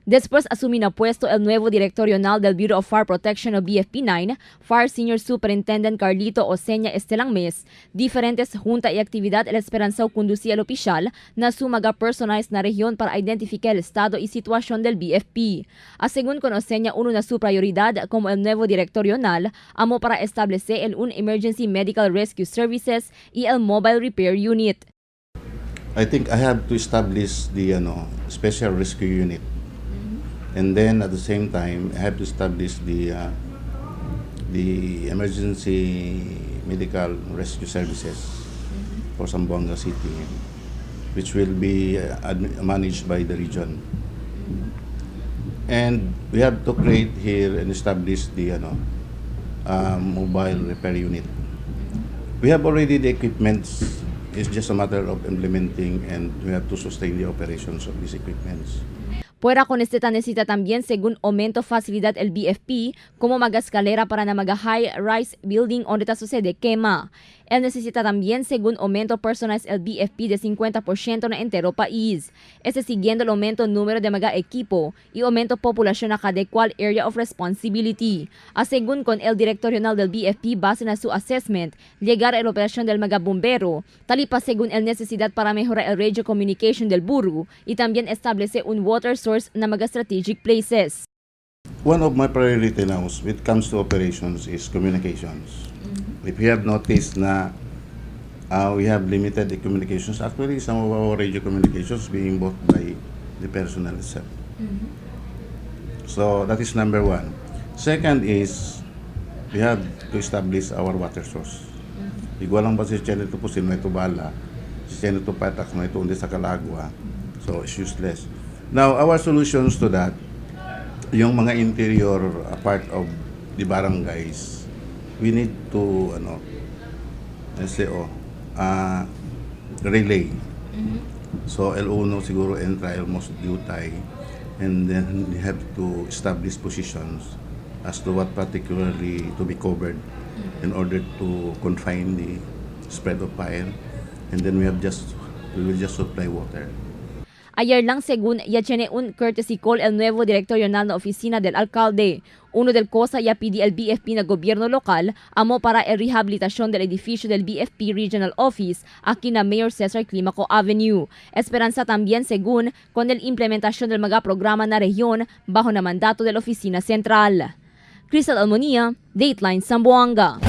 Después asumí puesto el nuevo director regional del Bureau of Fire Protection o BFP9, Fire Senior Superintendent Carlito Oseña este lang mes, diferentes junta y actividad el esperanza conducía el oficial na su maga personalized na región para identificar el estado y situación del BFP. A según con Oseña, uno na su prioridad como el nuevo director regional, amo para establecer el un Emergency Medical Rescue Services y el Mobile Repair Unit. I think I have to establish the special rescue unit. And then at the same time, I have to establish the emergency medical rescue services for Zamboanga City, which will be managed by the region. And we have to create here and establish the mobile repair unit. We have already the equipments. It's just a matter of implementing, and we have to sustain the operations of these equipments. Puera con este necesita también según aumento facilidad el BFP como maga escalera para na maga high rise building donde ta sucede quema. Él necesita también según aumento personalized el BFP de 50% na entero país. Este siguiendo el aumento número de maga equipo y aumento población a cada cual area of responsibility. A según con el director regional del BFP base na su assessment, llegar a la operación del maga bombero, talipa según el necesidad para mejorar el radio communication del bureau y también establece un water source na maga strategic places. One of my priority now when it comes to operations is communications. If you have noticed na we have limited communications, actually some of our radio communications being bought by the personnel itself. So that is number one. Second is we have to establish our water source. Igual lang ba si tiene to pusil, no ito bala, si tiene to patak, no ito undi sa kalagwa. So it's useless. Now, our solutions to that, yung mga interior part of the barangays, we need to, let's say, relay. So, L1 siguro entra almost Diutay, and then we have to establish positions as to what particularly to be covered in order to confine the spread of fire. And then we will just supply water. Ayer lang según ya tiene un courtesy call el nuevo director regional na oficina del alcalde. Uno del cosa ya pidi el BFP na gobierno local amo para el rehabilitación del edificio del BFP Regional Office aquí na Mayor Cesar Climaco Avenue. Esperanza también según con el implementación del maga programa na región bajo na mandato de la oficina central. Crystal Almonia, Dateline Zamboanga.